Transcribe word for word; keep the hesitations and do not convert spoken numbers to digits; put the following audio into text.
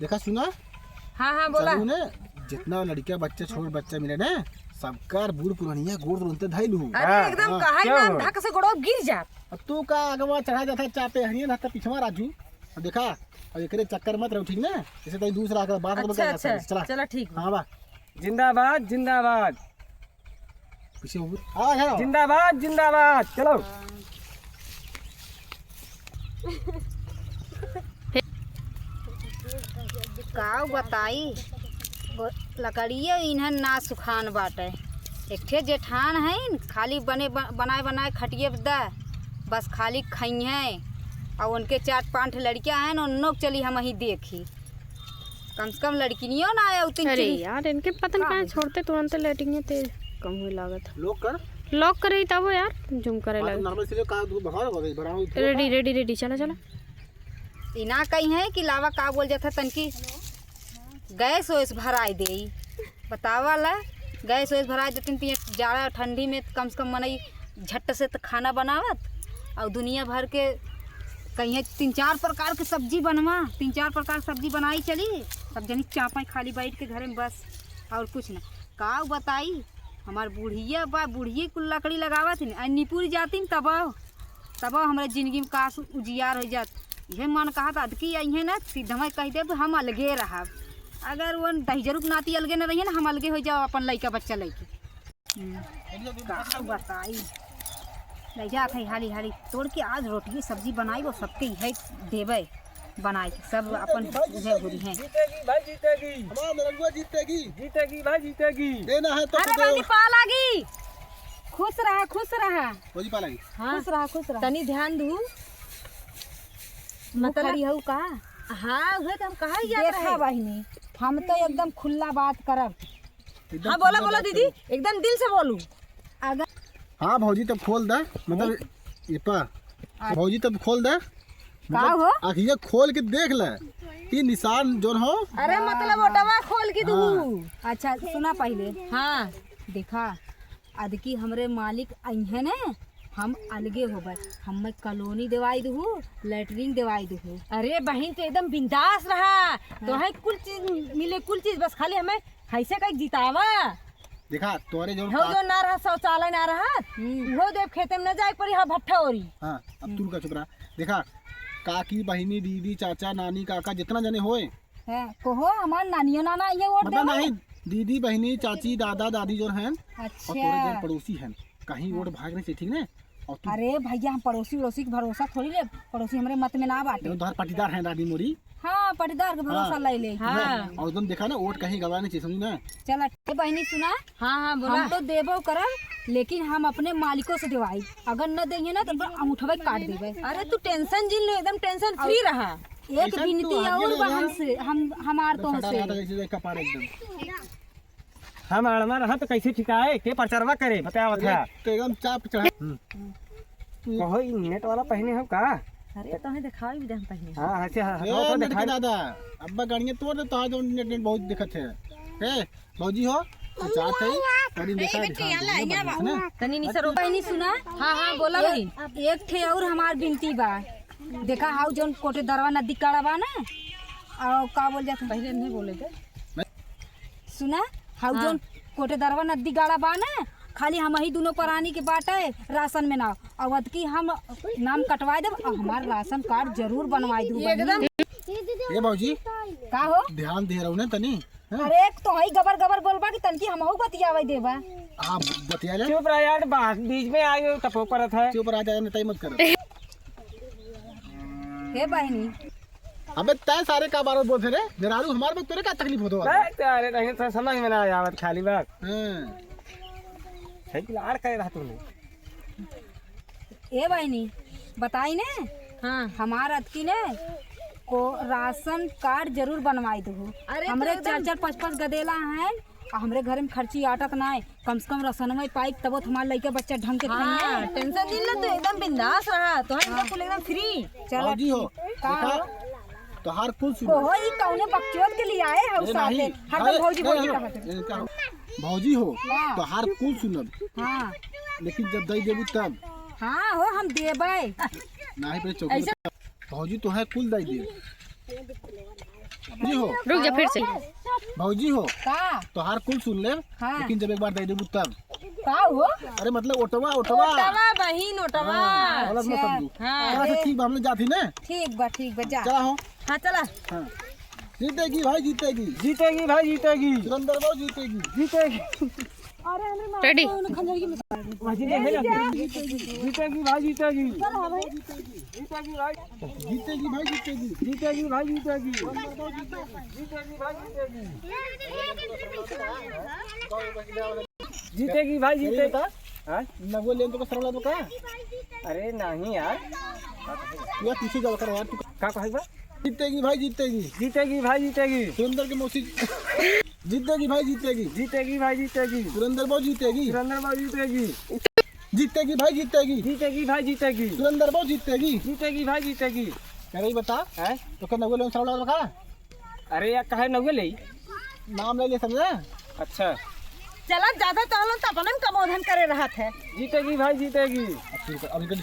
देखा सुना। हाँ, हाँ, बोला। चलू ने, जितना लड़किया बच्चा, छोट बच्चा मिले ना, सबकर बूढ़ पुरनिया गोड़ धोते धइलू। अरे, हाँ, एकदम हाँ। कहा ही क्यों? नाम धक से गोड़वा गिर जात। अब तू का अगवा चढ़ा जाता चापे हनिया ना तो पिछवा राजू। अब देखा, अब एकरे चक्कर मत रहो, ठीक ना? इसे तई दूसरा आकर बात अच्छा, अच्छा। चला। चला, ठीक बा। हाँ बा। जिंदाबाद, जिंदाबाद। पीछे हो। हाँ, हाँ। जिंदाबाद, जिंदाबाद। चलो। का बताई, गो-, लकड़ियो इन्हन ना सुखान बाटे। एक ठे जेठान हइन, खाली बने ब-, बनाए बनाए खटिए द, बस खाली खइहें। और उनके चार पांच ठे लड़कियां हैं, उन्नो के चली हम ही देखी। कम से कम लड़किनियो ना आए, उतनी अरे चिल- यार, इनके पता नहीं का काहे है? छोड़ते तुरंत लेटिंग तेज कम हुए लागत। लॉक कर। लॉक करे तब यार, जूम करे बात लगे। नॉर्मल से का धूप भगाओ, भगाओ, भगाओ, धूप रेडी, है। रेडी, रेडी, चला, चला। ई ना कही है कि लावा का बोल जाता तनकी गैस वैस भराई देई। बतावा ला, गैस वैस भराई देती तो ये जाड़ा ठंडी में कम से कम मनई झट से तो खाना बनावत। और दुनिया भर के कहीं तीन चार प्रकार के सब्जी बनवा, तीन चार प्रकार के सब्जी बनाई चली, सब जनी चापा खाली बैठ के घरे में बस, और कुछ ना। का बताई, हमार बुढ़िया बा, बुढ़िया कुल लकड़ी लगावत है, निपुर जाती तब तब हमरे जिंदगी में काश उजियार हो जात। इहे मन कहत अदकी अइहे ना, सीधा मैं कह देब हम अलगे रहब। अगर वो दहिजरू के नाती अलगे न रहिए ना, हम अलगे हो जाओ अपन लइका बच्चा लइके। हम्म, का बताई, ले जात है हाली हाली तोड़ के आज रोटी सब्जी बनाई, वो सबके इहे देबे बनाई के, सब अपन इहे घुरी हैं। जीतेगी भाई, जीतेगी। हमारा नरंगुआ जीतेगी। जीतेगी भाई, जीतेगी। देना है तो अरे दो। बाबी पा लागी। खुश रहा, खुश रहा। भौजी पा लागी। हाँ। खुश रहा, खुश रहा। तनी ध्यान दू। मतलब खड़ी हऊ का? हाँ, उहे तो हम कहा ही जात देखा रहे। बहिनी, हम तो एकदम खुल्ला बात करब। एकदम हाँ, बोला, खुल्ला बोला बात दीदी, करब। एकदम दिल से बोलू। अगर हाँ भौजी, तब खोल दे, मतलब, ये पा। आ- भौजी, तब खोल दे। का मतलब, हो? आँखिया खोल के देख ले, ई निशान जोन हो। अरे, मतलब, ओटवा खोल के दू। हाँ। अच्छा, सुना पहिले। हाँ। देखा, अदकी हमरे मालिक अइहे ने, हम अलगे होबे। हमें कॉलोनी देवाई दहू, लैट्रिन देवाई दहू। अरे बहिन, तो एकदम बिंदास रहा। हाँ। तोहे कुल चीज मिले, कुल चीज, बस खाली हमें हैसे कहीं जितावा। देखा, तोरे जौन हो का- जो ना रहा, शौचालय ना रहा, हम्म। उहो देव खेते में न जाए पड़ी, हाँ, भट्ठा ओरी। हाँ, अब तू हम्म। रुका, चुप रहा। देखा, काकी, बहिनी, दीदी, चाचा, नानी, काका, जितना जने होए, हैं, कहो, हमार नानियो नाना ये वोट मतलब देवे। नहीं, दीदी, बहिनी, चाची, दादा, दादी जो हैं, अच्छा। और तोरे जौन पड़ोसी हैं, कहीं हाँ। वोट भाग नहीं से, ठीक ना? और तू अरे भैया, हम पड़ोसी वड़ोसी के भरोसा थोड़ी ले, पड़ोसी हमरे मत में ना बाटे। जौन तोहार पटीदार हैं दादी मोरी। हाँ, पटीदार के भरोसा हाँ। ले ले। हाँ। और तुम देखा ना, वोट कहीं गवा नहीं चाहिए, समझी ना? चला, ए बहिनी सुना, हाँ, हाँ, बोला। हम तो देबो करब, लेकिन हम अपने मालिकों से देवाई। अगर न देंगे ना, तो अंगूठवे काट देबे। अरे, तू टेंशन जिन ले, एकदम टेंशन फ्री रहा। एक ऐसा बिनती तो आगे और ले बा ना। हमसे, हम, हमार तो तोहसे। फटा रहा था जैसे कपार एकदम। हम अड़मा रहा तो कैसे ठिकाए? के परचरवा करे? बतावत है। एक तो एकदम चाप चढ़ा। हम्म। कहो, ई नेट वाला पहने हो का? अरे, तोहे देखावे भी दे हम पहने। हाँ, हाँ, से, हाँ, ए, हाँ, तो नेट के दिखाई। दादा, अब्बा गाड़ियाँ तोड़ दे, तो आज नेट, नेट बहुत दिखत है। ए, भौजी हो, तो जात है, तनी देखा, देखा, देखा, देखा, ना। तनी निसरो। बहिनी सुना। हाँ, हाँ, बोला एक, बहिन। एक ठे और हमार बिनती बा। देखा, हाउ जौन कोटेदरवा नदी काड़ा बा ना, और का बोल जात है? पहले नहीं बोले थे। सुना, हाउ हाँ। जौन कोटेदरवा नदी गाड़ा बा ना, खाली हमही दुनो परानी के बाटे राशन में नाव। अवध की हम नाम कटवाए देब, और हमार राशन कार्ड जरूर बनवाए दू एकदम। बहिनी। ए भौजी, का हो? ध्यान दे रहू ना तनी। हाँ। अरे, एक तो हई गबर गबर बोलबा कि तनकी हमहू बतियावे देबा। हाँ, बतिया ले। चुप रह यार, बात बीच में आई हो, टपो करत है। चुप रह जा, नेताई मत कर। हे बहिनी। अबे तय सारे का बार बोलते रे, मेहरारू हमार में तोरे का तकलीफ होतो है? अरे, अरे, नहीं तो समझ में ना आवत खाली बात। हाँ। सही लाड़ करे रहा तूने। ए बहिनी, बताई ने, हाँ। हमार अतकी ने को राशन कार्ड जरूर बनवाई दहु। अरे, हमरे तो एकदम चार चार पाँच पाँच गदेला हैं, आ हमरे घर में खर्ची आटत ना है, कम से कम राशन में पाइब, तबो तो हमार लइका बच्चा ढंग के हाँ, खाइहें। टेंशन नहीं ले, तू एकदम बिंदास रहा, तो हम हाँ। बिल्कुल एकदम फ्री। चला भौजी हो, ठीक। का देखा, हो? तोहार कुल सुन। ओहो, ई कौने बकचोद के लिए आए हो अरे साथे? नहीं, हरदम अरे, भौजी, नहीं, भौजी नहीं, कहत है। इनका भौजी हो, हाँ। तोहार कुल सुनब। हाँ। लेकिन जब दई देबू तब। हाँ हो, हम देबै। नाही पे चौकी ऐसे पे भौजी तोहे कुल दइ दे। जी हो। रुक जा, फिर से। भौजी हो। का? तोहार कुल सुन ले, हाँ। लेकिन जब एक बार दइ देबू तब। का हो? अरे मतलब ओटवा, ओटवा। ओटवा बहिन, ओटवा। हाँ, गलत मत अच्छा। समझू। हाँ। चला, अच्छा, ठीक बा, हम लोग जात ही ना। ठीक बा, ठीक बा, जा। चला हो। हाँ, चला। हाँ। जीतेगी भाई, जीतेगी। जीतेगी भाई, जीतेगी। सुरेंद्र बो जीतेगी। जीतेगी। रेडी। जीतेगी भाई, जीतेगी। जीतेगी भाई, जीतेगी। जीतेगी भाई। जीतेगी भाई, जीतेगी। जीतेगी भाई, जीतेगी। जीतेगी भाई, जीतेगी। जीतेगी भाई, जीतेगी। हाँ? नगो लेन तो का सरला तो का? अरे नहीं यार। यार पीछे जाओ कर यार तू। का कहबा? जीतेगी भाई, जीतेगी। जीतेगी भाई, जीतेगी। सुरेंद्र के मौसी। जीतेगी भाई, जीतेगी। जीतेगी भाई, जीतेगी। सुरेंद्र बो जीतेगी। सुरेंद्र बो जीतेगी। जीतेगी भाई, जीतेगी। जीतेगी भाई, जीतेगी। सुरेंद्र बो जीतेगी। जीतेगी भाई, जीतेगी। करे ही बता। हैं? तो का नगो लेन सरला तो का? अरे यार, काहे नगो ले? नाम ले ले सब ना। अच्छा। चला, ज्यादा तो हम लोग तो अपने में कमोधन करे रहत है। जीतेगी भाई, जीतेगी। अब ठीक है, अब इनके